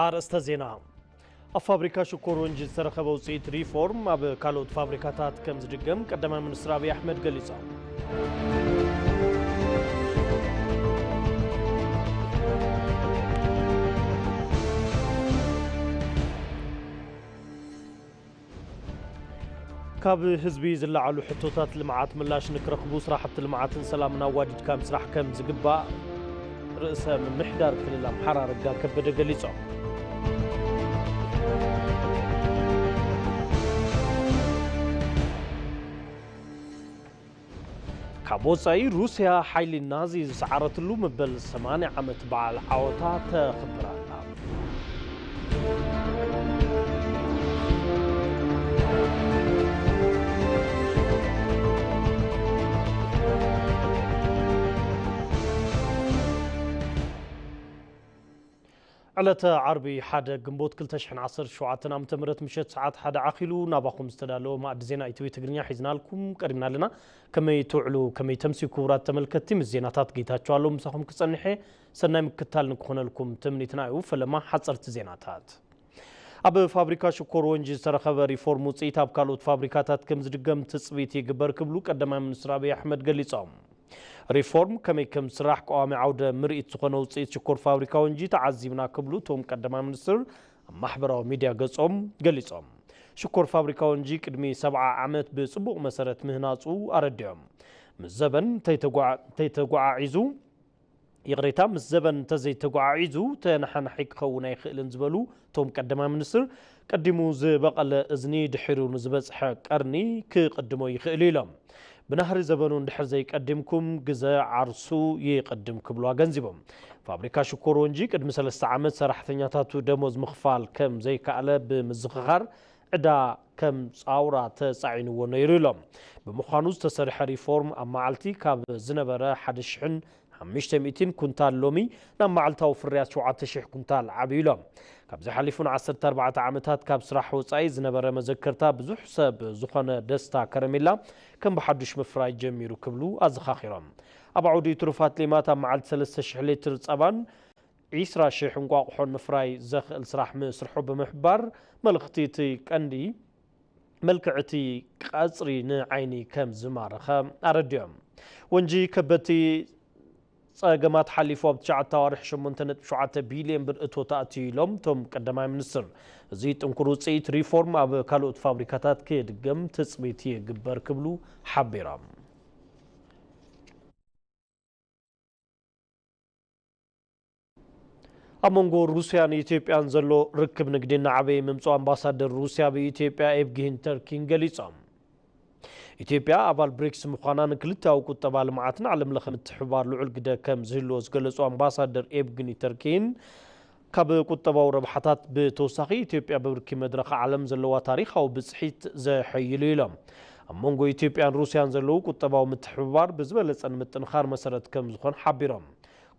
ኣርእስተ ዜና። ኣብ ፋብሪካ ሽኮር ወንጂ ዝተረኸበ ውፅኢት ሪፎርም ኣብ ካልኦት ፋብሪካታት ከም ዝድገም ቀዳማይ ሚኒስትር ኣብይ ኣሕመድ ገሊጾም። ካብ ህዝቢ ዝለዓሉ ሕቶታት ልምዓት ምላሽ ንክረኽቡ ስራሕቲ ልምዓትን ሰላምን ኣዋዲድካ ምስራሕ ከም ዝግባእ ርእሰ ምምሕዳር ክልል ኣምሓራ ኣረጋ ከበደ ገሊጾም። ካብ ወጻኢ ሩስያ ሓይሊ ናዚ ዝሰዓረትሉ መበል ሰማንያ ዓመት በዓል ዓወታ ተኽብር ኣላ። ዕለተ ዓርቢ ሓደ ግንቦት ክልተ ሽሕን ዓሰርተ ሸውዓተን ዓመተ ምህረት ምሸት ሰዓት ሓደ ዓኺሉ ናባኹም ዝተዳለወ ማእዲ ዜና ኢቲቪ ትግርኛ ሒዝናልኩም ቀሪብና ኣለና። ከመይ ትውዕሉ፣ ከመይ ተምስዩ ክቡራት ተመልከትቲ? ምስ ዜናታት ጌታቸው ኣለዉ ምሳኹም ክጸንሐ ሰናይ ምክትታል ንክኾነልኩም ትምኒትና እዩ። ፈለማ ሓጸርቲ ዜናታት። ኣብ ፋብሪካ ሽኮር ወንጂ ዝተረኸበ ሪፎርም ውፅኢት ኣብ ካልኦት ፋብሪካታት ከም ዝድገም ትፅቢት ይግበር ክብሉ ቀዳማይ ሚኒስትር ኣብይ ኣሕመድ ገሊፆም። ሪፎርም ከመይ ከም ዝስራሕ ቀዋሚ ዓውደ ምርኢት ዝኾነ ውፅኢት ሽኮር ፋብሪካ ወንጂ ተዓዚብና ክብሉ እቶም ቀዳማይ ሚኒስትር ኣብ ማሕበራዊ ሚድያ ገጾም ገሊጾም። ሽኮር ፋብሪካ ወንጂ ቅድሚ ሰብዓ ዓመት ብጽቡቕ መሰረት ምህናጹ ኣረዲኦም። ምስ ዘበን እንተይተጓ-፣ እንተይተጓዓዒዙ፣ ይቕሬታ፣ ምስ ዘበን እንተዘይተጓዓዒዙ ተነሓናሒ ክኸውን ኣይኽእልን ዝበሉ እቶም ቀዳማይ ሚኒስትር፣ ቀዲሙ ዝበቐለ እዝኒ ድሒሩ ንዝበጽሐ ቀርኒ ክቕድሞ ይኽእል እዩ ኢሎም። ብናህሪ ዘበኑ እንድሕር ዘይቀዲምኩም ግዘ ዓርሱ ይቕድም ክብሉ ኣገንዚቦም። ፋብሪካ ሽኮር ወንጂ ቅድሚ ሰለስተ ዓመት ሰራሕተኛታቱ ደሞዝ ምኽፋል ከም ዘይከኣለ ብምዝኽኻር ዕዳ ከም ጻውራ ተጻዒንዎ ነይሩ ኢሎም። ብምዃኑ ዝተሰርሐ ሪፎርም ኣብ መዓልቲ ካብ ዝነበረ ሓደ ሽሕን ሓሙሽተ ሚእትን ኩንታል ሎሚ ናብ መዓልታዊ ፍርያት ሸውዓተ ሽሕ ኩንታል ዓብዩ ኢሎም። ካብዚ ሓሊፉ ንዓሰርተ ኣርባዕተ ዓመታት ካብ ስራሕ ወጻኢ ዝነበረ መዘከርታ ብዙሕ ሰብ ዝኾነ ደስታ ከረሜላ ከም ብሓዱሽ ምፍራይ ጀሚሩ ክብሉ ኣዘኻኺሮም። ኣብ ዓውዲ ትሩፋት ሌማት ኣብ መዓልቲ ሰለስተ ሽሕ ሊትር ጸባን ዒስራ ሽሕ እንቋቑሖን ምፍራይ ዘኽእል ስራሕ ምስርሑ ብምሕባር፣ መልእኽቲ እቲ ቀንዲ መልክዕ እቲ ቀጽሪ ንዓይኒ ከም ዝማረኸ ኣረዲኦም። ወንጂ ከበድቲ ጸገማት ሓሊፉ ኣብ ትሽዓተ ኣዋርሕ ሸሞንተ ነጥቢ ሸውዓተ ቢልዮን ብር እቶት ኣእትዩ ኢሎም እቶም ቀዳማይ ሚኒስትር። እዚ ጥንኩር ውጽኢት ሪፎርም ኣብ ካልኦት ፋብሪካታት ክድገም ትጽቢት ይግበር ክብሉ ሓቢሮም። ኣብ መንጎ ሩስያን ኢትዮጵያን ዘሎ ርክብ ንግዲ እናዓበየ ምምፅኡ ኣምባሳደር ሩስያ ኣብ ኢትዮጵያ ኤቭጊን ተርኪን ገሊፆም። ኢትዮጵያ ኣባል ብሪክስ ምዃና ንክልተኣዊ ቁጠባ፣ ልምዓትን ዓለም ለኸ ምትሕብባር ልዑል ግደ ከም ዝህልዎ ዝገለፁ ኣምባሳደር ኤቭጊኒ ተርኪን፣ ካብ ቁጠባዊ ረብሓታት ብተወሳኺ ኢትዮጵያ ብብርኪ መድረኽ ዓለም ዘለዋ ታሪኻዊ ብፅሒት ዘሐይሉ ኢሎም። ኣብ መንጎ ኢትዮጵያን ሩስያን ዘለዉ ቁጠባዊ ምትሕብባር ብዝበለፀ ንምጥንኻር መሰረት ከም ዝኾን ሓቢሮም።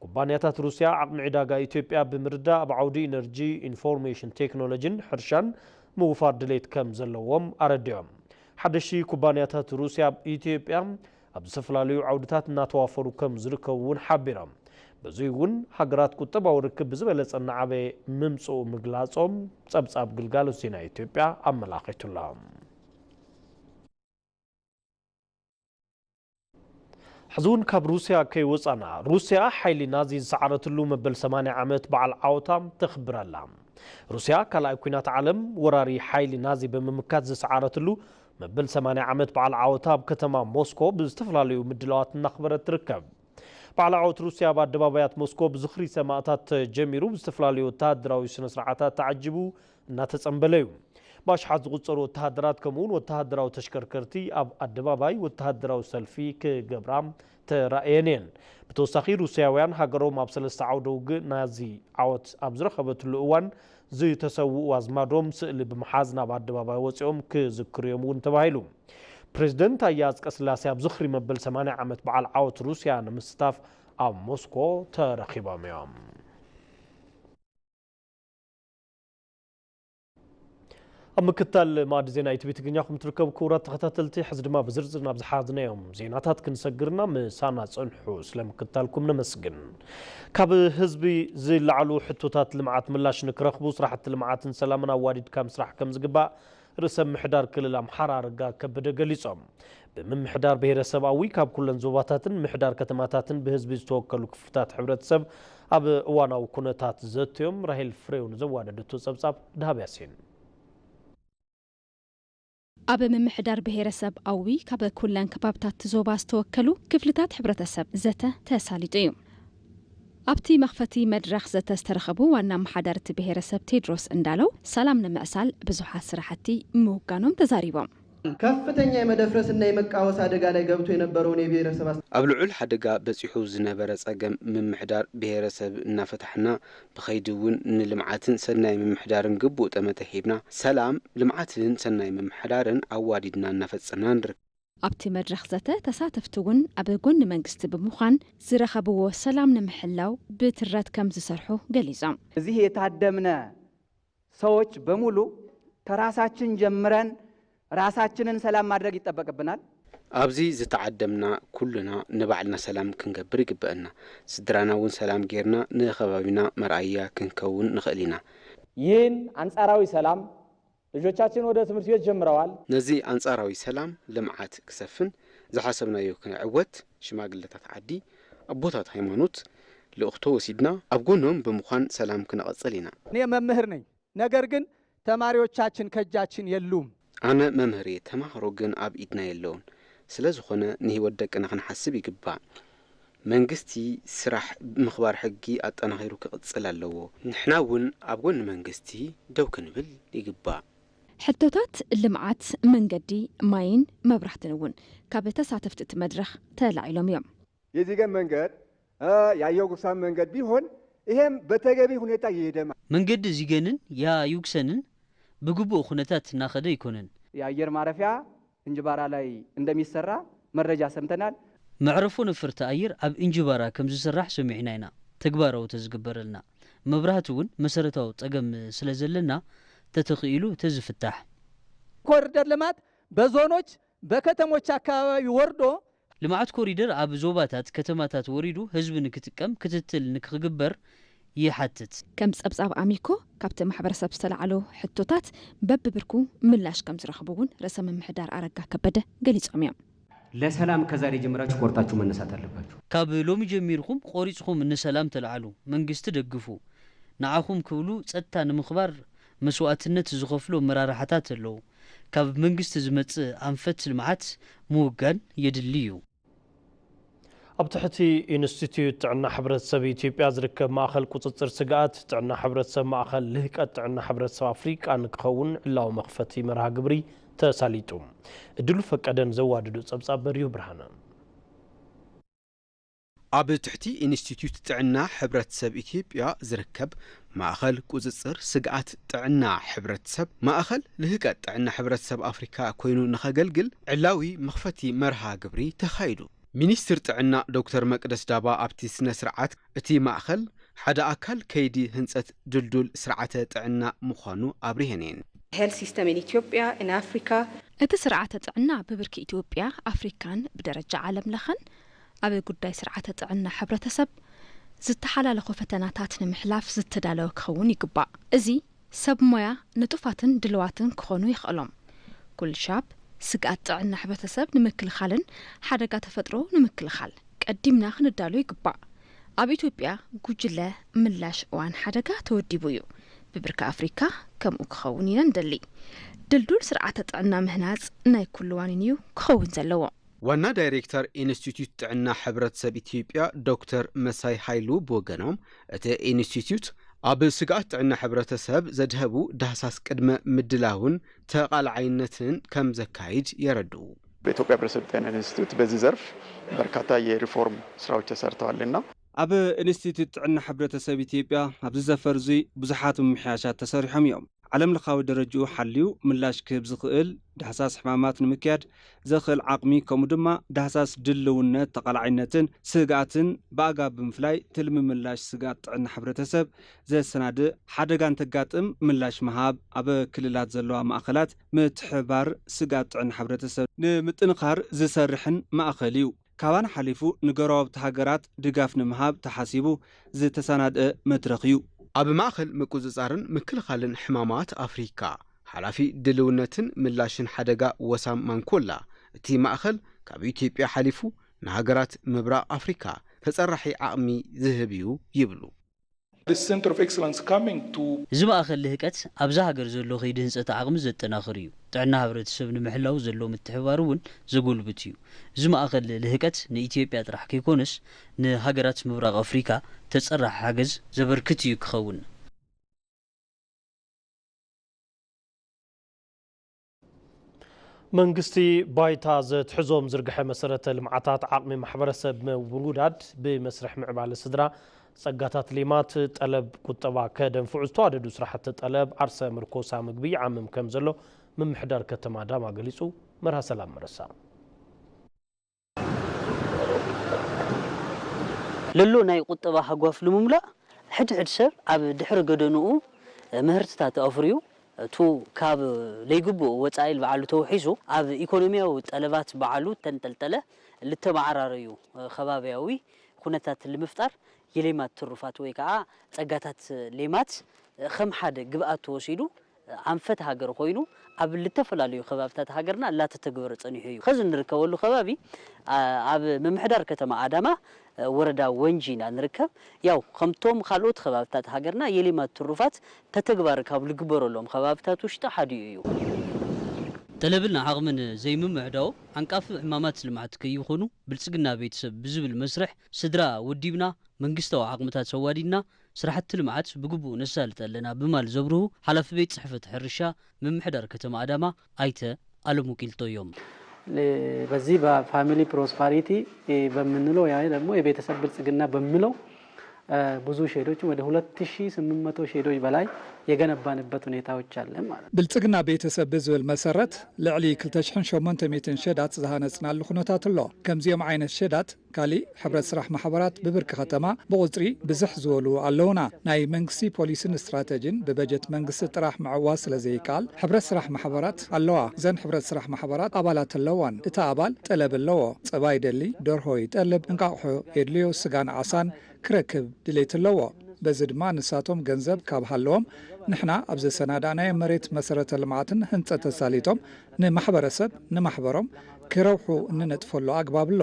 ኩባንያታት ሩስያ ዓቕሚ ዕዳጋ ኢትዮጵያ ብምርዳእ ኣብ ዓውዲ ኢነርጂ፣ ኢንፎርሜሽን ቴክኖሎጂን ሕርሻን ምውፋር ድሌት ከም ዘለዎም ኣረዲኦም። ሓደሽቲ ኩባንያታት ሩስያ ኣብ ኢትዮጵያ ኣብ ዝተፈላለዩ ዓውድታት እናተዋፈሩ ከም ዝርከቡ እውን ሓቢሮም። በዙይ እውን ሃገራት ቁጠባዊ ርክብ ብዝበለፀ እናዓበየ ምምፅኡ ምግላፆም ፀብፃብ ግልጋሎት ዜና ኢትዮጵያ ኣመላኺቱላ። ሕዚ እውን ካብ ሩስያ ከይወፃና፣ ሩስያ ሓይሊ ናዚ ዝሰዓረትሉ መበል ሰማንያ ዓመት በዓል ዓወታ ተኽብር ኣላ። ሩስያ ካልኣይ ኲናት ዓለም ወራሪ ሓይሊ ናዚ ብምምካት ዝሰዓረትሉ መበል ሰማንያ ዓመት በዓል ዓወታ ኣብ ከተማ ሞስኮ ብዝተፈላለዩ ምድላዋት እናኽበረት ትርከብ። በዓል ዓወት ሩስያ ኣብ ኣደባባያት ሞስኮ ብዝኽሪ ሰማእታት ተጀሚሩ ብዝተፈላለዩ ወተሃደራዊ ስነ ስርዓታት ተዓጂቡ እናተጸንበለ እዩ። ብኣሽሓት ዝቑጸሩ ወተሃደራት ከምኡ እውን ወተሃደራዊ ተሽከርከርቲ ኣብ ኣደባባይ ወተሃደራዊ ሰልፊ ክገብራ ተራእየን እየን። ብተወሳኺ ሩስያውያን ሃገሮም ኣብ ሰለስተ ዓውደ ውግእ ናዚ ዓወት ኣብ ዝረኸበትሉ እዋን ዝተሰውኡ ኣዝማዶም ስእሊ ብምሓዝ ናብ ኣደባባይ ወፂኦም ክዝክሩ እዮም እውን ተባሂሉ። ፕሬዝደንት ታየ ኣፅቀስላሴ ኣብ ዝኽሪ መበል ሰማንያ ዓመት በዓል ዓወት ሩስያ ንምስታፍ ኣብ ሞስኮ ተረኺቦም እዮም። ኣብ ምክታል ማዕዲ ዜና ኢቲቪ ትግርኛ ኹም ትርከቡ ክቡራት ተኸታተልቲ፣ ሕዚ ድማ ብዝርዝር ናብ ዝሓዝናዮም ዜናታት ክንሰግርና ምሳና ጸንሑ። ስለ ምክታልኩም ነመስግን። ካብ ህዝቢ ዝለዓሉ ሕቶታት ልምዓት ምላሽ ንክረኽቡ ስራሕቲ ልምዓትን ሰላምን ኣዋዲድካ ምስራሕ ከም ዝግባእ ርእሰ ምምሕዳር ክልል ኣምሓራ ኣረጋ ከበደ ገሊጾም። ብምምሕዳር ብሄረሰብ ኣዊ ካብ ኩለን ዞባታትን ምምሕዳር ከተማታትን ብህዝቢ ዝተወከሉ ክፍልታት ሕብረተሰብ ኣብ እዋናዊ ኩነታት ዘትዮም። ራሄል ፍሬው ንዘዋደደቶ ጸብጻብ ደሃብ ያሲን። ኣብ ምምሕዳር ብሄረሰብ ኣዊ ካብ ኩለን ከባብታት ዞባ ዝተወከሉ ክፍልታት ሕብረተሰብ ዘተ ተሳሊጡ እዩ። ኣብቲ መኽፈቲ መድረኽ ዘተ ዝተረኸቡ ዋና ኣመሓዳርቲ ብሄረሰብ ቴድሮስ እንዳለው፣ ሰላም ንምዕሳል ብዙሓት ስራሕቲ ምውጋኖም ተዛሪቦም። ከፍተኛ የመደፍረስና የመቃወስ አደጋ ላይ ገብቶ የነበረውን የብሄረሰብ አስ- ኣብ ልዑል ሓደጋ በጺሑ ዝነበረ ጸገም ምምሕዳር ብሄረሰብ እናፈታሕና፣ ብኸይዲ እውን ንልምዓትን ሰናይ ምምሕዳርን ግቡእ ጠመተ ሂብና፣ ሰላም፣ ልምዓትን ሰናይ ምምሕዳርን ኣዋዲድና እናፈጸምና ንርከብ። ኣብቲ መድረኽ ዘተ ተሳተፍቲ እውን ኣብ ጎኒ መንግስቲ ብምዃን ዝረኸብዎ ሰላም ንምሕላው ብትረት ከም ዝሰርሑ ገሊጾም። እዚህ የታደምነ ሰዎች በሙሉ ከራሳችን ጀምረን ራሳችንን ሰላም ማድረግ ይጠበቅብናል። ኣብዚ ዝተዓደምና ኩልና ንባዕልና ሰላም ክንገብር ይግበአና። ስድራና እውን ሰላም ጌርና ንኸባቢና መርኣያ ክንከውን ንኽእል ኢና። ይህን አንጻራዊ ሰላም ልጆቻችን ወደ ትምህርት ቤት ጀምረዋል። ነዚ ኣንጻራዊ ሰላም፣ ልምዓት ክሰፍን ዝሓሰብናዮ ክንዕወት ሽማግለታት ዓዲ፣ ኣቦታት ሃይማኖት ልእኽቶ ወሲድና ኣብ ጎኖም ብምዃን ሰላም ክነቐጽል ኢና። እኔ መምህር ነኝ፣ ነገር ግን ተማሪዎቻችን ከእጃችን የሉም። ኣነ መምህር እየ፣ ተማሃሮ ግን ኣብ ኢድና የለውን። ስለ ዝኾነ ንህይወት ደቅና ክንሓስብ ይግባእ። መንግስቲ ስራሕ ምኽባር ሕጊ ኣጠናኺሩ ክቕጽል ኣለዎ። ንሕና እውን ኣብ ጎኒ መንግስቲ ደው ክንብል ይግባእ። ሕቶታት ልምዓት መንገዲ፣ ማይን መብራህትን እውን ካብ ተሳተፍቲ እቲ መድረኽ ተላዒሎም እዮም። የዚገን መንገድ ያየው ጉሳን መንገድ ቢሆን ይሄም በተገቢ ሁኔታ እየሄደ መንገዲ ዚገንን ያዩግሰንን ብግቡእ ኩነታት እናኸደ ኣይኮነን። የአየር ማረፊያ እንጅባራ ላይ እንደሚሰራ መረጃ ሰምተናል። መዕረፎ ነፈርቲ ኣየር ኣብ እንጅባራ ከም ዝስራሕ ሰሚዕና ኢና። ተግባራዊ ተዝግበረልና። መብራህቲ እውን መሰረታዊ ጸገም ስለ ዘለና ተተኽኢሉ ተዝፍታሕ። ኮሪደር ልማት በዞኖች በከተሞች አካባቢ ወርዶ ልምዓት ኮሪደር ኣብ ዞባታት ከተማታት ወሪዱ ህዝቢ ንክጥቀም ክትትል ንክግበር ይሓትት። ከም ጸብጻብ ኣሚኮ ካብቲ ማሕበረሰብ ዝተላዕሉ ሕቶታት በብብርኩ ምላሽ ከም ዝረኽቡ እውን ርእሰ ምምሕዳር ኣረጋ ከበደ ገሊጾም እዮም። ለሰላም ከዛሬ ጀምራችሁ ቆርጣችሁ መነሳት አለባችሁ። ካብ ሎሚ ጀሚርኩም ቆሪጽኹም ንሰላም ተልዓሉ፣ መንግስቲ ደግፉ፣ ንዓኹም ክብሉ ጸጥታ ንምኽባር መስዋእትነት ዝኸፍሉ ኣመራርሓታት ኣለዉ። ካብ መንግስቲ ዝመጽእ ኣንፈት ልምዓት ምውጋን የድሊ እዩ። ኣብ ትሕቲ ኢንስቲትዩት ጥዕና ሕብረተሰብ ኢትዮጵያ ዝርከብ ማእኸል ቁፅፅር ስግኣት ጥዕና ሕብረተሰብ ማእኸል ልህቀት ጥዕና ሕብረተሰብ ኣፍሪቃ ንክኸውን ዕላዊ መኽፈቲ መርሃ ግብሪ ተሳሊጡ። እድሉ ፈቀደን ዘዋደዶ ፀብፃብ በሪሁ ብርሃነ። ኣብ ትሕቲ ኢንስቲትዩት ጥዕና ሕብረተሰብ ኢትዮጵያ ዝርከብ ማእኸል ቁፅፅር ስግኣት ጥዕና ሕብረተሰብ ማእኸል ልህቀት ጥዕና ሕብረተሰብ ኣፍሪካ ኮይኑ ንኸገልግል ዕላዊ መኽፈቲ መርሃ ግብሪ ተኻይዱ። ሚኒስትር ጥዕና ዶክተር መቅደስ ዳባ ኣብቲ ስነ ስርዓት እቲ ማእኸል ሓደ ኣካል ከይዲ ህንፀት ድልዱል ስርዓተ ጥዕና ምዃኑ ኣብሪሀን እየን። Health system in Ethiopia and Africa እቲ ስርዓተ ጥዕና ብብርኪ ኢትዮጵያ ኣፍሪካን ብደረጃ ዓለም ለኸን ኣብ ጉዳይ ስርዓተ ጥዕና ሕብረተሰብ ዝተሓላለኹ ፈተናታት ንምሕላፍ ዝተዳለወ ክኸውን ይግባእ። እዚ ሰብ ሞያ ንጡፋትን ድልዋትን ክኾኑ የኽእሎም። ኩልሻብ ስግኣት ጥዕና ሕብረተሰብ ንምክልኻልን ሓደጋ ተፈጥሮ ንምክልኻል ቀዲምና ክንዳሎ ይግባእ። ኣብ ኢትዮጵያ ጉጅለ ምላሽ እዋን ሓደጋ ተወዲቡ እዩ። ብብርኪ ኣፍሪካ ከምኡ ክኸውን ኢና ንደሊ። ድልዱል ስርዓተ ጥዕና ምህናፅ ናይ ኩሉ ዋኒን እዩ ክኸውን ዘለዎ። ዋና ዳይሬክተር ኢንስቲትዩት ጥዕና ሕብረተሰብ ኢትዮጵያ ዶክተር መሳይ ሃይሉ ብወገኖም፣ እቲ ኢንስቲትዩት ኣብ ስግኣት ጥዕና ሕብረተሰብ ዘድሀቡ ዳህሳስ ቅድመ ምድላውን ተቓላዓይነትን ከም ዘካይድ የረድኡ። በኢትዮጵያ ሕብረተሰብ ጤና ኢንስቲትዩት በዚህ ዘርፍ በርካታ የሪፎርም ስራዎች ተሰርተዋልና ኣብ ኢንስቲትዩት ጥዕና ሕብረተሰብ ኢትዮጵያ ኣብዚ ዘፈር እዚ ብዙሓት ምምሕያሻት ተሰሪሖም እዮም። ዓለም ለኻዊ ደረጃኡ ሓልዩ ምላሽ ክህብ ዝኽእል ዳህሳስ ሕማማት ንምክያድ ዘኽእል ዓቕሚ፣ ከምኡ ድማ ዳህሳስ ድልውነት፣ ተቓላዓይነትን ስግኣትን ብኣጋብ ብምፍላይ ትልሚ ምላሽ ስግኣት ጥዕና ሕብረተሰብ ዘሰናድእ፣ ሓደጋ እንተጋጥም ምላሽ ምሃብ፣ ኣብ ክልላት ዘለዋ ማእኸላት ምትሕብባር ስግኣት ጥዕና ሕብረተሰብ ንምጥንኻር ዝሰርሕን ማእኸል እዩ። ካባን ሓሊፉ ንጎረባብቲ ሃገራት ድጋፍ ንምሃብ ተሓሲቡ ዝተሰናድአ መድረኽ እዩ። ኣብ ማእኸል ምቁጽጻርን ምክልኻልን ሕማማት ኣፍሪካ ሓላፊ ድልውነትን ምላሽን ሓደጋ ወሳም ማንኮላ፣ እቲ ማእኸል ካብ ኢትዮጵያ ሓሊፉ ንሃገራት ምብራቕ ኣፍሪካ ተጸራሒ ዓቕሚ ዝህብ እዩ ይብሉ። This center of excellence coming to እዚ ማእኸል ልህቀት ኣብዛ ሃገር ዘሎ ከይዲ ህንፀት ዓቕሚ ዘጠናኽር እዩ። ጥዕና ሕብረተሰብ ንምሕላው ዘሎ ምትሕብባር እውን ዘጎልብት እዩ። እዚ ማእኸል ልህቀት ንኢትዮጵያ ጥራሕ ከይኮነስ ንሃገራት ምብራቕ ኣፍሪካ ተፀራሒ ሓገዝ ዘበርክት እዩ ክኸውን። መንግስቲ ባይታ ዘትሕዞም ዝርግሐ መሰረተ ልምዓታት ዓቕሚ ማሕበረሰብ ምውዳድ ብመስርሕ ምዕባለ ስድራ ጸጋታት ሌማት ጠለብ ቁጠባ ከደንፍዑ ዝተዋደዱ ስራሕቲ ጠለብ ዓርሰ ምርኮሳ ምግቢ ይዓምም ከም ዘሎ ምምሕዳር ከተማ ኣዳማ ገሊጹ። መርሃ ሰላም መረሳ። ለሎ ናይ ቁጠባ ሃጓፍ ንምምላእ ሕድሕድ ሰብ ኣብ ድሕሪ ገደንኡ ምህርትታት ኣፍርዩ እቱ ካብ ለይግብኡ ወፃኢ ባዕሉ ተውሒሱ ኣብ ኢኮኖሚያዊ ጠለባት ባዕሉ ተንጠልጠለ ልተመዓራረዩ ከባቢያዊ ኩነታት ልምፍጣር የሌማት ትሩፋት ወይ ከዓ ፀጋታት ሌማት ከም ሓደ ግብኣት ተወሲዱ ኣንፈት ሃገር ኮይኑ ኣብ ልተፈላለዩ ከባብታት ሃገርና ላተተግበረ ፀኒሑ እዩ። ኸዚ እንርከበሉ ከባቢ ኣብ ምምሕዳር ከተማ ኣዳማ ወረዳ ወንጂ ኢና ንርከብ። ያው ከምቶም ካልኦት ከባብታት ሃገርና የሌማት ትሩፋት ተተግባር ካብ ልግበረሎም ከባብታት ውሽጢ ሓዲኡ እዩ። ጠለብን ዓቕምን ዘይምምዕዳው ዓንቃፊ ዕማማት ልምዓት ከይኾኑ ብልፅግና ቤተሰብ ብዝብል መስርሕ ስድራ ወዲብና መንግስታዊ ዓቕምታት ኣዋዲድና ስራሕቲ ልምዓት ብግቡእ ነሳልጥ ኣለና ብማል ዘብርሁ ሓላፊ ቤት ፅሕፈት ሕርሻ ምምሕዳር ከተማ ኣዳማ ኣይተ ኣለሙ ቂልጦ እዮም። በዚህ በፋሚሊ ፕሮስፐሪቲ በምንለው ያ ደግሞ የቤተሰብ ብልጽግና በምለው ብዙ ሼዶችን ወደ ሁለት ሺህ ስምንት መቶ ሼዶች በላይ የገነባንበት ሁኔታዎች አለ ማለት ነው። ብልጽግና ቤተሰብ ብዝብል መሰረት ልዕሊ ክልተ ሽሕን ሸሞንተ ሚእትን ሸዳት ዝሃነጽናሉ ኩነታት ኣሎ። ከምዚኦም ዓይነት ሸዳት ካሊእ ሕብረት ስራሕ ማሕበራት ብብርኪ ከተማ ብቑፅሪ ብዝሕ ዝበሉ ኣለዉና። ናይ መንግስቲ ፖሊስን ስትራተጂን ብበጀት መንግስቲ ጥራሕ ምዕዋት ስለ ዘይከኣል ሕብረት ስራሕ ማሕበራት ኣለዋ። እዘን ሕብረት ስራሕ ማሕበራት ኣባላት ኣለዋን። እቲ ኣባል ጠለብ ኣለዎ። ፀባ ይደሊ፣ ደርሆ ይጠልብ፣ እንቃቑሖ የድልዮ፣ ስጋን ዓሳን ክረክብ ድሌት ኣለዎ። በዚ ድማ ንሳቶም ገንዘብ ካብ ሃለዎም ንሕና ኣብ ዘሰናዳእናዮ መሬት መሰረተ ልምዓትን ህንፀት ተሳሊጦም ንማሕበረሰብ ንማሕበሮም ክረብሑ እንነጥፈሉ ኣግባብ ኣሎ።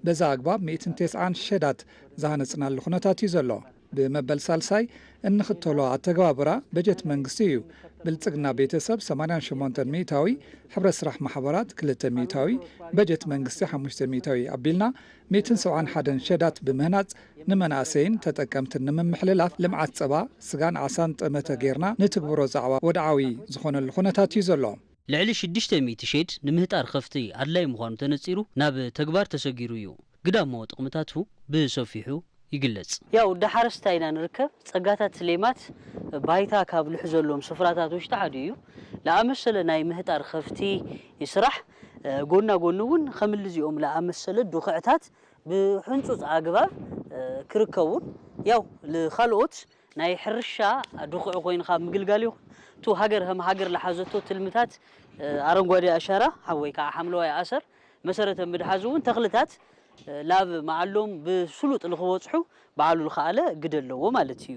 በዛ ኣግባብ ሚእትን ተስዓን ሸዳት ዝሃነፅናሉ ኩነታት እዩ ዘሎ። ብመበል ሳልሳይ እንኽተሎ ኣተገባብራ በጀት መንግስቲ እዩ። ብልፅግና ቤተሰብ ሰማንያን ሸሞንተን ሚእታዊ፣ ሕብረት ስራሕ ማሕበራት ክልተ ሚእታዊ፣ በጀት መንግስቲ ሓሙሽተ ሚእታዊ ኣቢልና ሚእትን ሰብዓን ሓደን ሸዳት ብምህናፅ ንመናእሰይን ተጠቀምትን ንምምሕልላፍ ልምዓት ፀባ፣ ስጋን ዓሳን ጠመተ ጌርና ንትግብሮ ዛዕባ ወድዓዊ ዝኾነሉ ኩነታት እዩ ዘሎ። ልዕሊ ሽዱሽተ ሚእቲ ሼድ ንምህጣር ኸፍቲ ኣድላይ ምዃኑ ተነጺሩ ናብ ተግባር ተሰጊሩ እዩ። ግዳማዊ ጥቕምታቱ ብሰፊሑ ይግለጽ። ያው እንዳ ሓረስታይ ኢና ንርከብ። ጸጋታት ሌማት ባይታ ካብ ልሕዘሎም ስፍራታት ውሽጢ ሓደ እዩ። ለኣመሰለ ናይ ምህጣር ኸፍቲ ስራሕ ጎና ጎኒ እውን ከምልዚኦም ለኣመሰለ ዱኽዕታት ብሕንጹጽ ኣግባብ ክርከቡን ያው ልኻልኦት ናይ ሕርሻ ድኹዒ ኮይንኻ ምግልጋል ይኹን እቱ ሃገር ከም ሃገር ለሓዘቶ ትልምታት ኣረንጓዴ ኣሻራ ወይ ከዓ ሓምለዋይ ኣሰር መሰረተ ምድሓዝ እውን ተኽልታት ላብ መዓሎም ብስሉጥ ልክበፅሑ በዓሉ ልኸኣለ ግደ ኣለዎ ማለት እዩ።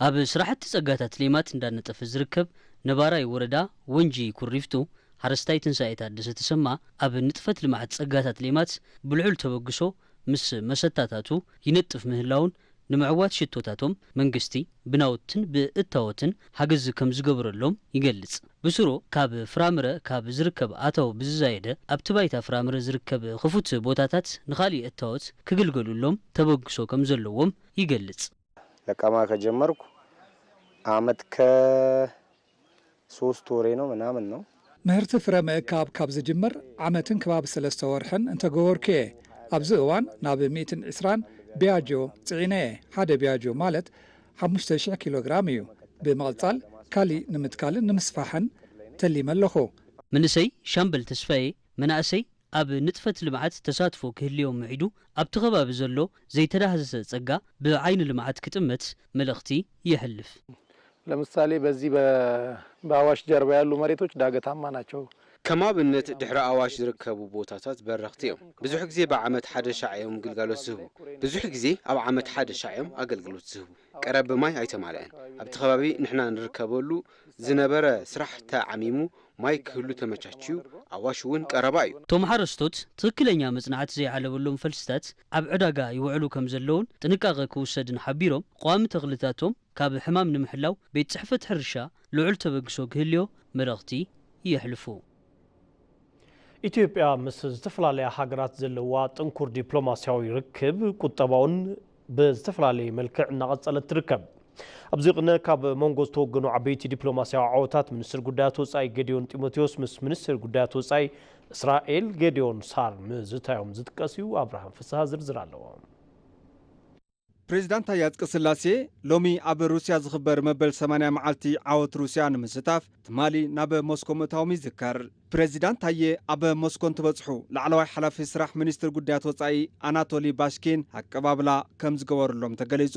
ኣብ ስራሕቲ ጸጋታት ሌማት እንዳነጠፈ ዝርከብ ነባራይ ወረዳ ወንጂ ኩሪፍቱ ሓረስታይ ትንሳኤ ታደሰ ተሰማ ኣብ ንጥፈት ልምዓት ጸጋታት ሌማት ብልዑል ተበግሶ ምስ መሰታታቱ ይነጥፍ ምህላውን ንምዕዋት ሽቶታቶም መንግስቲ ብናውትን ብእታወትን ሓገዝ ከም ዝገብረሎም ይገልጽ። ብስሩ ካብ ፍራምረ ካብ ዝርከብ ኣታዊ ብዝዛየደ ኣብቲ ባይታ ፍራምረ ዝርከብ ክፉት ቦታታት ንኻሊእ እታወት ክግልገሉሎም ተበግሶ ከም ዘለዎም ይገልጽ። ለቀማ ከጀመርኩ አመት ከሶስት ወሬ ነው ምናምን ነው። ምህርቲ ፍረ ምእካብ ካብ ዝጅምር ዓመትን ከባቢ ሰለስተ ወርሕን እንተገበርኩ እየ። ኣብዚ እዋን ናብ ሚእትን ዕስራን ቢያጆ ጽዒነ እየ። ሓደ ቢያጆ ማለት ሓሙሽተ ሽሕ ኪሎ ግራም እዩ። ብምቕጻል ካሊእ ንምትካልን ንምስፋሕን ተሊመ ኣለኹ። መንእሰይ ሻምበል ተስፋዬ፣ መናእሰይ ኣብ ንጥፈት ልምዓት ተሳትፎ ክህልዮም ምዒዱ፣ ኣብቲ ከባቢ ዘሎ ዘይተዳህሰሰ ጸጋ ብዓይኒ ልምዓት ክጥመት መልእኽቲ የሕልፍ። ለምሳሌ በዚህ በ- በአዋሽ ጀርባ ያሉ መሬቶች ዳገታማ ናቸው። ከም ኣብነት ድሕሪ ኣዋሽ ዝርከቡ ቦታታት በረኽቲ እዮም። ብዙሕ ግዜ ብዓመት ሓደ ሻዕ እዮም ግልጋሎት ዝህቡ። ብዙሕ ግዜ ኣብ ዓመት ሓደ ሻዕ እዮም ኣገልግሎት ዝህቡ። ቀረብ ብማይ ኣይተማልአን። ኣብቲ ከባቢ ንሕና ንርከበሉ ዝነበረ ስራሕ ተዓሚሙ ማይ ክህሉ ተመቻችዩ ኣዋሽ እውን ቀረባ እዩ። እቶም ሓረስቶት ትኽክለኛ መጽናዕቲ ዘይዓለበሎም ፈልስታት ኣብ ዕዳጋ ይውዕሉ ከም ዘለውን ጥንቃቐ ክውሰድን ሓቢሮም፣ ቀዋሚ ተኽልታቶም ካብ ሕማም ንምሕላው ቤት ጽሕፈት ሕርሻ ልዑል ተበግሶ ክህልዮ መልእኽቲ የሕልፉ። ኢትዮጵያ ምስ ዝተፈላለያ ሃገራት ዘለዋ ጥንኩር ዲፕሎማስያዊ ርክብ ቁጠባውን ብዝተፈላለየ መልክዕ እናቐጸለት ትርከብ። ኣብዚ ቅነ ካብ መንጎ ዝተወገኑ ዓበይቲ ዲፕሎማስያዊ ዓወታት ሚኒስትር ጉዳያት ወጻኢ ጌዲዮን ጢሞቴዎስ ምስ ሚኒስትር ጉዳያት ወጻኢ እስራኤል ጌዲዮን ሳር ምዝታዮም ዝጥቀስ እዩ። ኣብርሃም ፍስሃ ዝርዝር ኣለዎ። ፕሬዚዳንት ታዬ ኣጽቀስላሴ ሎሚ ኣብ ሩስያ ዝኽበር መበል ሰማንያ መዓልቲ ዓወት ሩስያ ንምስታፍ ትማሊ ናብ ሞስኮ ምእታዎም ይዝከር። ፕሬዚዳንት ታዬ ኣብ ሞስኮ እንትበጽሑ ላዕለዋይ ሓላፊ ስራሕ ሚኒስትር ጉዳያት ወጻኢ ኣናቶሊ ባሽኪን ኣቀባብላ ከም ዝገበሩሎም ተገሊጹ።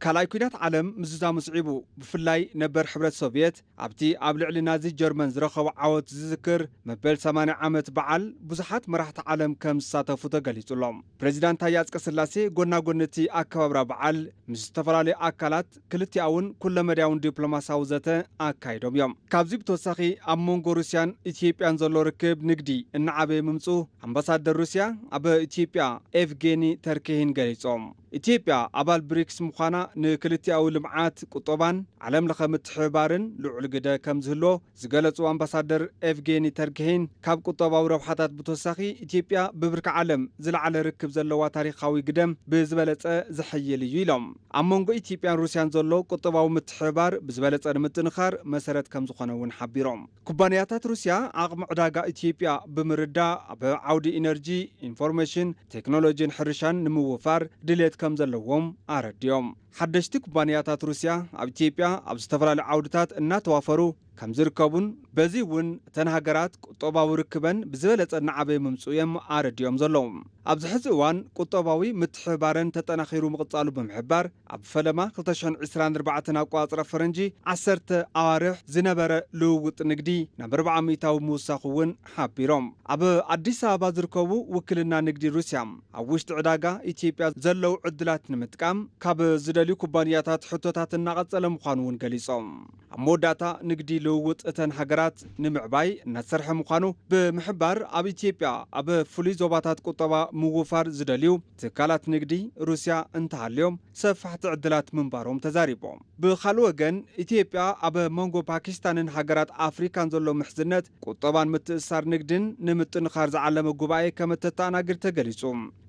ካልኣይ ኲናት ዓለም ምዝዛሙ ስዒቡ ብፍላይ ነበር ሕብረት ሶቭየት ኣብቲ ኣብ ልዕሊ ናዚ ጀርመን ዝረኸቦ ዓወት ዝዝክር መበል ሰማንያ ዓመት በዓል ብዙሓት መራሕቲ ዓለም ከም ዝሳተፉ ተገሊጹ ኣሎ። ፕሬዚዳንት ታዬ ኣጽቀስላሴ ጎና ጎኒ እቲ ኣከባብራ በዓል ምስ ዝተፈላለዩ ኣካላት ክልቲኣውን ኩለመዳያውን ዲፕሎማሳዊ ዘተ ኣካይዶም እዮም። ካብዚ ብተወሳኺ ኣብ መንጎ ሩስያን ኢትዮጵያን ዘሎ ርክብ ንግዲ እናዓበየ ምምፅኡ ኣምባሳደር ሩስያ ኣብ ኢትዮጵያ ኤቭጌኒ ተርኬሂን ገሊጾም። ኢትዮጵያ ኣባል ብሪክስ ምዃና ንክልቲኣዊ ልምዓት፣ ቁጠባን ዓለም ለኸ ምትሕብባርን ልዑል ግደ ከም ዝህልዎ ዝገለጹ ኣምባሳደር ኤቭጌኒ ተርኬሂን ካብ ቁጠባዊ ረብሓታት ብተወሳኺ ኢትዮጵያ ብብርኪ ዓለም ዝለዓለ ርክብ ዘለዋ ታሪኻዊ ግደም ብዝበለጸ ዘሐይል እዩ ኢሎም። ኣብ መንጎ ኢትዮጵያን ሩስያን ዘሎ ቁጠባዊ ምትሕብባር ብዝበለጸ ንምጥንኻር መሰረት ከም ዝኾነ እውን ሓቢሮም። ኩባንያታት ሩስያ ዓቕሚ ዕዳጋ ኢትዮጵያ ብምርዳእ ኣብ ዓውዲ ኢነርጂ፣ ኢንፎርሜሽን ቴክኖሎጂን ሕርሻን ንምውፋር ድሌት ከም ዘለዎም ኣረዲኦም። ሓደሽቲ ኩባንያታት ሩስያ ኣብ ኢትዮጵያ ኣብ ዝተፈላለዩ ዓውድታት እናተዋፈሩ ከም ዝርከቡን በዚ እውን እተን ሃገራት ቁጠባዊ ርክበን ብዝበለፀ እናዓበየ ምምፅኡ እዮም ኣረዲኦም ዘለዉ። ኣብዚ ሕዚ እዋን ቁጠባዊ ምትሕብባረን ተጠናኺሩ ምቕፃሉ ብምሕባር ኣብ ፈለማ ክልተ ሽሕን ዕስራን ኣርባዕተን ኣቆፃፅራ ፈረንጂ ዓሰርተ ኣዋርሕ ዝነበረ ልውውጥ ንግዲ ናብ ኣርብዓ ሚእታዊ ምውሳኹ እውን ሓቢሮም። ኣብ ኣዲስ ኣበባ ዝርከቡ ውክልና ንግዲ ሩስያ ኣብ ውሽጢ ዕዳጋ ኢትዮጵያ ዘለዉ ዕድላት ንምጥቃም ካብ ዝደልዩ ኩባንያታት ሕቶታት እናቐጸለ ምዃኑ እውን ገሊጾም። ኣብ መወዳእታ ንግዲ ልውውጥ እተን ሃገራት ንምዕባይ እናተሰርሐ ምዃኑ ብምሕባር ኣብ ኢትዮጵያ ኣብ ፍሉይ ዞባታት ቁጠባ ምውፋር ዝደልዩ ትካላት ንግዲ ሩስያ እንተሃልዮም ሰፋሕቲ ዕድላት ምንባሮም ተዛሪቦም። ብኻልእ ወገን ኢትዮጵያ ኣብ መንጎ ፓኪስታንን ሃገራት ኣፍሪካን ዘሎ ምሕዝነት ቁጠባን ምትእስሳር ንግድን ንምጥንኻር ዝዓለመ ጉባኤ ከም እተተኣናግድ ተገሊጹ።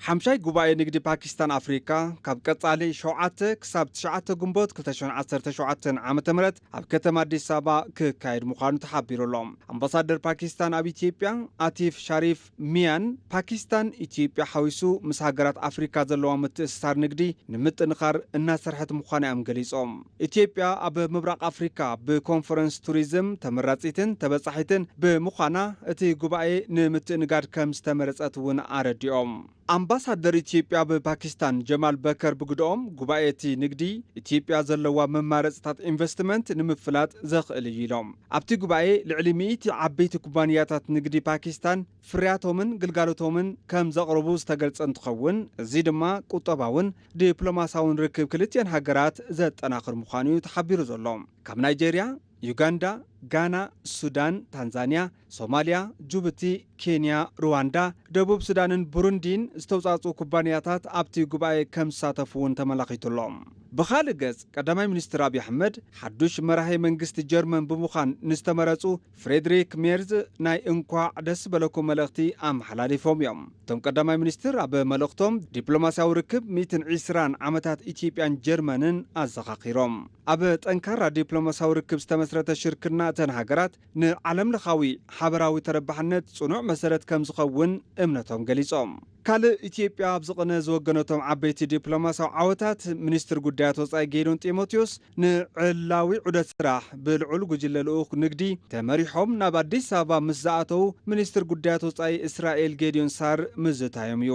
ሓምሻይ ጉባኤ ንግዲ ፓኪስታን ኣፍሪካ ካብ ቀጻሊ ሸውዓተ ክሳብ ትሽዓተ ግንቦት ክልተ ሽሕን ዓሰርተ ሸውዓተን ዓመተ ምህረት ኣብ ከተማ ኣዲስ ኣበባ ክካየድ ምዃኑ ተሓቢሩ ኣሎ። ኣምባሳደር ፓኪስታን ኣብ ኢትዮጵያ ኣቲፍ ሻሪፍ ሚያን ፓኪስታን ኢትዮጵያ ሓዊሱ ምስ ሃገራት ኣፍሪካ ዘለዋ ምትእስሳር ንግዲ ንምጥንኻር እናሰርሐት ምዃና እዮም ገሊጾም። ኢትዮጵያ ኣብ ምብራቕ ኣፍሪካ ብኮንፈረንስ ቱሪዝም ተመራጺትን ተበጻሒትን ብምዃና እቲ ጉባኤ ንምትእንጋድ ከም ዝተመረጸት እውን ኣረዲኦም። ኣምባሳደር ኢትዮጵያ ኣብ ፓኪስታን ጀማል በከር ብግድኦም ጉባኤ እቲ ንግዲ ኢትዮጵያ ዘለዋ መማረፅታት ኢንቨስትመንት ንምፍላጥ ዘኽእል እዩ ኢሎም። ኣብቲ ጉባኤ ልዕሊ ሚእቲ ዓበይቲ ኩባንያታት ንግዲ ፓኪስታን ፍርያቶምን ግልጋሎቶምን ከም ዘቕርቡ ዝተገልጸ እንትኸውን እዚ ድማ ቁጠባውን ዲፕሎማሳውን ርክብ ክልቲኤን ሃገራት ዘጠናኽር ምዃኑ እዩ ተሓቢሩ ዘሎ። ካብ ናይጄርያ፣ ዩጋንዳ፣ ጋና፣ ሱዳን፣ ታንዛንያ፣ ሶማልያ፣ ጁቡቲ፣ ኬንያ፣ ሩዋንዳ፣ ደቡብ ሱዳንን ቡሩንዲን ዝተውፃፅኡ ኩባንያታት ኣብቲ ጉባኤ ከም ዝሳተፉ እውን ተመላኺቱ ኣሎ። ብኻልእ ገፅ ቀዳማይ ሚኒስትር ኣብይ ኣሕመድ ሓዱሽ መራሄ መንግስቲ ጀርመን ብምዃን ንዝተመረፁ ፍሬድሪክ ሜርዝ ናይ እንኳዕ ደስ በለኩም መልእኽቲ ኣመሓላሊፎም እዮም። እቶም ቀዳማይ ሚኒስትር ኣብ መልእኽቶም ዲፕሎማስያዊ ርክብ ሚእትን ዕስራን ዓመታት ኢትዮጵያን ጀርመንን ኣዘኻኺሮም። ኣብ ጠንካራ ዲፕሎማስያዊ ርክብ ዝተመስረተ ሽርክና ክልተን ሃገራት ንዓለም ለኻዊ ሓበራዊ ተረባሕነት ጽኑዕ መሰረት ከም ዝኸውን እምነቶም ገሊጾም። ካልእ ኢትዮጵያ ኣብዚ ቅነ ዝወገነቶም ዓበይቲ ዲፕሎማሲያዊ ዓወታት፣ ሚኒስትር ጉዳያት ወጻኢ ጌዶን ጢሞቴዎስ ንዕላዊ ዑደት ስራሕ ብልዑል ጉጅለ ልኡኽ ንግዲ ተመሪሖም ናብ ኣዲስ ኣበባ ምስ ዝኣተዉ፣ ሚኒስትር ጉዳያት ወጻኢ እስራኤል ጌዲዮን ሳር ምዝታዮም እዩ።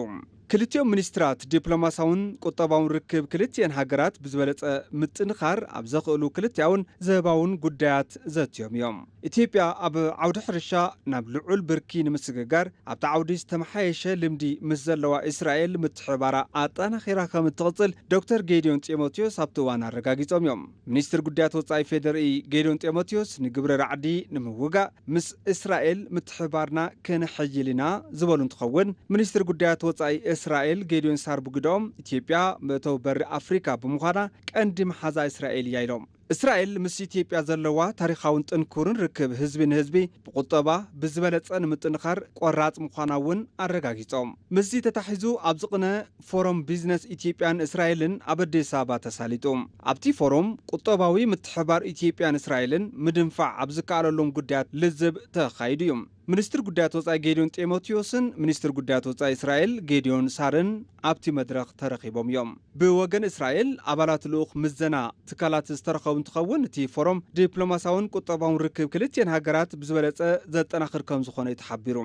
ክልቲኦም ሚኒስትራት ዲፕሎማሲያውን ቁጠባውን ርክብ ክልቲኤን ሃገራት ብዝበለጸ ምጥንኻር ኣብ ዘኽእሉ ክልቲኣውን ዘህባውን ጉዳያት ዘትዮም እዮም። ኢትዮጵያ ኣብ ዓውዲ ሕርሻ ናብ ልዑል ብርኪ ንምስግጋር ኣብቲ ዓውዲ ዝተመሓየሸ ልምዲ ምስ ዘለዋ እስራኤል ምትሕባራ ኣጠናኺራ ከም እትቕጽል ዶክተር ጌዲዮን ጢሞቴዎስ ኣብቲ እዋን ኣረጋጊጾም እዮም። ሚኒስትር ጉዳያት ወጻኢ ፌዴሪኢ ጌዲዮን ጢሞቴዎስ ንግብረ ራዕዲ ንምውጋእ ምስ እስራኤል ምትሕባርና ከነሐይል ኢና ዝበሉ እንትኸውን፣ ሚኒስትር ጉዳያት ወጻኢ እስራኤል ጌዲዮን ሳር ብግደኦም፣ ኢትዮጵያ መእተዊ በሪ ኣፍሪካ ብምዃና ቀንዲ መሓዛ እስራኤል እያ ኢሎም። እስራኤል ምስ ኢትዮጵያ ዘለዋ ታሪኻውን ጥንኩርን ርክብ ህዝቢ ንህዝቢ ብቁጠባ ብዝበለጸ ንምጥንኻር ቆራጽ ምዃና እውን ኣረጋጊጾም። ምስዚ ተታሒዙ ኣብዚ ቅነ ፎረም ቢዝነስ ኢትዮጵያን እስራኤልን ኣብ ኣዲስ ኣበባ ተሳሊጡ። ኣብቲ ፎረም ቁጠባዊ ምትሕባር ኢትዮጵያን እስራኤልን ምድንፋዕ ኣብ ዝከኣለሎም ጉዳያት ልዝብ ተኻይዱ እዩ። ሚኒስትር ጉዳያት ወጻኢ ጌዲዮን ጢሞቴዎስን ሚኒስትር ጉዳያት ወጻኢ እስራኤል ጌዲዮን ሳርን ኣብቲ መድረኽ ተረኺቦም እዮም። ብወገን እስራኤል ኣባላት ልኡኽ ምዘና ትካላት ዝተረኸቡ እንትኸውን፣ እቲ ፎረም ዲፕሎማሲያውን ቁጠባውን ርክብ ክልቲኤን ሃገራት ብዝበለጸ ዘጠናኽር ከም ዝኾነ እዩ ተሓቢሩ።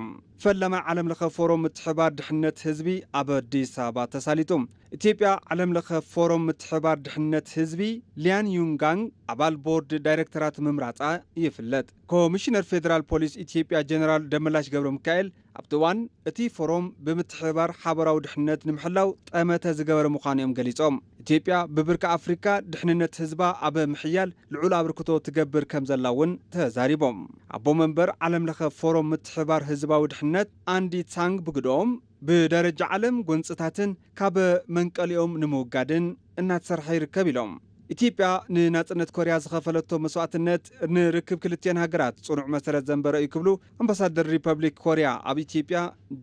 ፈላማይ ዓለም ለኸ ፎረም ምትሕባር ድሕነት ህዝቢ ኣብ ኣዲስ ኣበባ ተሳሊጡ። ኢትዮጵያ ዓለም ለኸ ፎረም ምትሕባር ድሕነት ህዝቢ ሊያን ዩንጋንግ ኣባል ቦርድ ዳይሬክተራት ምምራጻ ይፍለጥ። ኮሚሽነር ፌዴራል ፖሊስ ኢትዮጵያ ጀነራል ደመላሽ ገብረ ሚካኤል ኣብቲ እዋን እቲ ፎረም ብምትሕብባር ሓበራዊ ድሕነት ንምሕላው ጠመተ ዝገበረ ምዃኑ እዮም ገሊጾም። ኢትዮጵያ ብብርኪ ኣፍሪካ ድሕንነት ህዝባ ኣብ ምሕያል ልዑል ኣበርክቶ ትገብር ከም ዘላ እውን ተዛሪቦም። ኣቦ መንበር ዓለም ለኸ ፎረም ምትሕብባር ህዝባዊ ድሕነት ኣንዲ ቻንግ ብግደኦም፣ ብደረጃ ዓለም ጎንፅታትን ካብ መንቀሊኦም ንምውጋድን እናተሰርሐ ይርከብ ኢሎም። ኢትዮጵያ ንናጽነት ኮርያ ዝኸፈለቶ መስዋዕትነት ንርክብ ክልቲኤን ሃገራት ጽኑዕ መሰረት ዘንበረ እዩ ክብሉ ኣምባሳደር ሪፐብሊክ ኮርያ ኣብ ኢትዮጵያ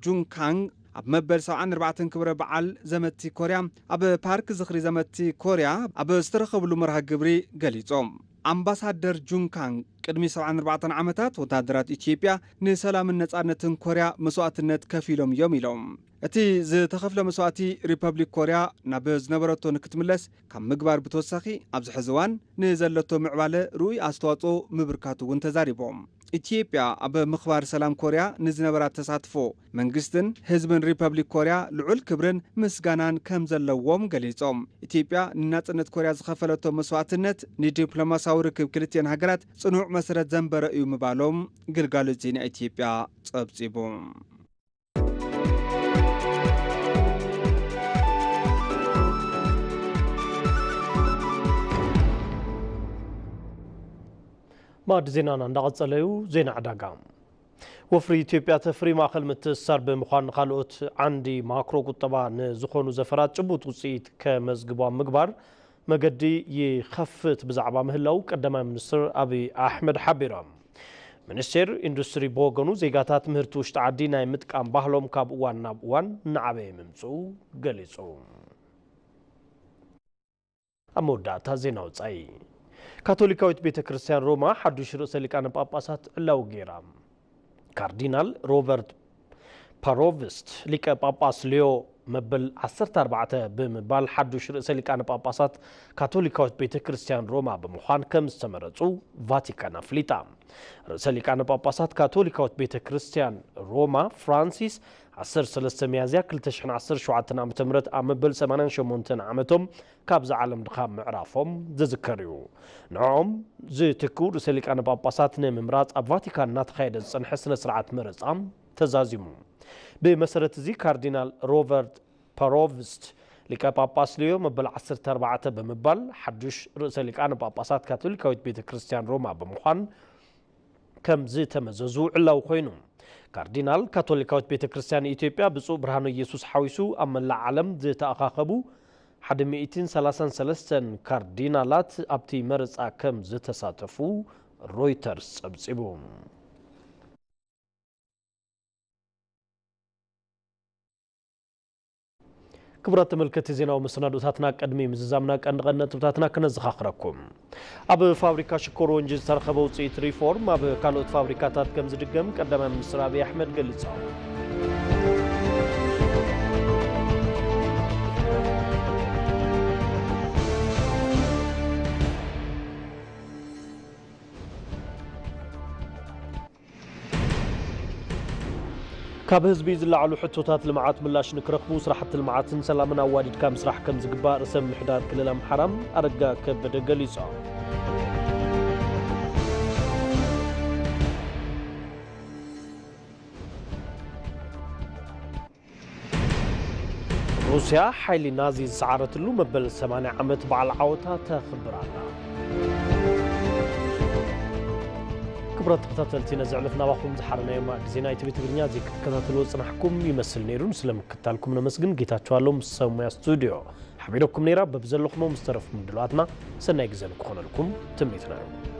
ጁን ካንግ ኣብ መበል ሰብዓን ኣርባዕተን ክብረ በዓል ዘመቲ ኮርያ ኣብ ፓርክ ዝኽሪ ዘመቲ ኮርያ ኣብ ዝተረኸብሉ መርሃ ግብሪ ገሊጾም። ኣምባሳደር ጁን ካንግ ቅድሚ ሰብዓን ኣርባዕተን ዓመታት ወታደራት ኢትዮጵያ ንሰላምን ነጻነትን ኮርያ መስዋዕትነት ከፊሎም እዮም ኢሎም። እቲ ዝተኸፍለ መስዋዕቲ ሪፐብሊክ ኮርያ ናብ ዝነበረቶ ንክትምለስ ካብ ምግባር ብተወሳኺ ኣብዚ ሕዚ እዋን ንዘለቶ ምዕባለ ርኡይ ኣስተዋጽኦ ምብርካቱ እውን ተዛሪቦም። ኢትዮጵያ ኣብ ምኽባር ሰላም ኮርያ ንዝነበራ ተሳትፎ መንግስትን ህዝብን ሪፐብሊክ ኮርያ ልዑል ክብርን ምስጋናን ከም ዘለዎም ገሊጾም። ኢትዮጵያ ንናጽነት ኮርያ ዝኸፈለቶ መስዋዕትነት ንዲፕሎማሲያዊ ርክብ ክልቲኤን ሃገራት ጽኑዕ መሰረት ዘንበረ እዩ ምባሎም ግልጋሎት ዜና ኢትዮጵያ ጸብጺቡ። ማዕድ ዜናና እንዳቐጸለ እዩ። ዜና ዕዳጋ። ወፍሪ ኢትዮጵያ ተፍሪ ማእኸል ምትእስሳር ብምዃን ንኻልኦት ዓንዲ ማክሮ ቁጠባ ንዝኾኑ ዘፈራት ጭቡጥ ውፅኢት ከመዝግቡ ኣብ ምግባር መገዲ ይኸፍት ብዛዕባ ምህላው ቀዳማይ ሚኒስትር ኣብይ ኣሕመድ ሓቢሮም። ሚኒስቴር ኢንዱስትሪ ብወገኑ ዜጋታት ምህርቲ ውሽጢ ዓዲ ናይ ምጥቃም ባህሎም ካብ እዋን ናብ እዋን እናዓበየ ምምፅኡ ገሊፁ። ኣብ መወዳእታ ዜና ወጻኢ። ካቶሊካዊት ቤተ ክርስቲያን ሮማ ሓዱሽ ርእሰ ሊቃነ ጳጳሳት ዕላዊ ገይራ። ካርዲናል ሮበርት ፓሮቭስት ሊቀ ጳጳስ ሊዮ መበል ዓሰርተ ኣርባዕተ ብምባል ሓዱሽ ርእሰ ሊቃነ ጳጳሳት ካቶሊካዊት ቤተ ክርስቲያን ሮማ ብምዃን ከም ዝተመረጹ ቫቲካን ኣፍሊጣ። ርእሰ ሊቃነ ጳጳሳት ካቶሊካዊት ቤተ ክርስቲያን ሮማ ፍራንሲስ ዓሰርተ ሰለስተ ሚያዝያ ክልተ ሽሕን ዓሰርተ ሸውዓተን ዓመተ ምህረት ኣብ መበል ሰማንያን ሸሞንተን ዓመቶም ካብዛ ዓለም ድኻም ምዕራፎም ዝዝከር እዩ። ንዕኦም ዝትክኡ ርእሰ ሊቃነ ጳጳሳት ንምምራጽ ኣብ ቫቲካን እናተኻየደ ዝጸንሐ ስነ ስርዓት መረጻ ተዛዚሙ። ብመሰረት እዚ ካርዲናል ሮበርት ፓሮቭስት ሊቀ ጳጳስ ሊዮ መበል ዓሰርተ ኣርባዕተ ብምባል ሓዱሽ ርእሰ ሊቃነ ጳጳሳት ካቶሊካዊት ቤተ ክርስቲያን ሮማ ብምዃን ከም ዝተመዘዙ ዕላዊ ኮይኑ። ካርዲናል ካቶሊካዊት ቤተ ክርስቲያን ኢትዮጵያ ብፁዕ ብርሃነ ኢየሱስ ሓዊሱ ኣብ መላእ ዓለም ዝተኣኻኸቡ ሓደ ሚእትን ሰላሳን ሰለስተን ካርዲናላት ኣብቲ መረጻ ከም ዝተሳተፉ ሮይተርስ ጸብጺቡ። ክቡራት ተመልከቲ ዜናዊ መሰናዶታትና፣ ቅድሚ ምዝዛምና ቀንዲ ቀንዲ ነጥብታትና ክነዘኻኽረኩም። ኣብ ፋብሪካ ሽኮር ወንጂ ዝተረኸበ ውፅኢት ሪፎርም ኣብ ካልኦት ፋብሪካታት ከም ዝድገም ቀዳማይ ሚኒስትር ኣብይ ኣሕመድ ገሊፆም። ካብ ህዝቢ ዝለዓሉ ሕቶታት ልምዓት ምላሽ ንክረኽቡ፣ ስራሕቲ ልምዓትን ሰላምን ኣዋዲድካ ምስራሕ ከም ዝግባእ ርእሰ ምምሕዳር ክልል ኣምሓራ ኣረጋ ከበደ ገሊጾም። ሩስያ ሓይሊ ናዚ ዝሰዓረትሉ መበል ሰማንያ ዓመት በዓል ዓወታ ተኽብር ኣላ። ክቡራት ተኸታተልቲ፣ ነዚ ዕለት ናባኹም ዝሓረናዮ ማዕዲ ዜና ኢቲቪ ትግርኛ እዚ ክትከታተልዎ ጽናሕኩም ይመስል ነይሩ። ስለምክትታልኩም ነመስግን። ጌታቸው ኣሎም ሰሙያ ስቱዲዮ ሓቢረኩም ነይራ። በብዘለኹሞ ምስ ተረፉ ምድላዋትና ሰናይ ግዜ ንክኾነልኩም ትምኒትና እዩ።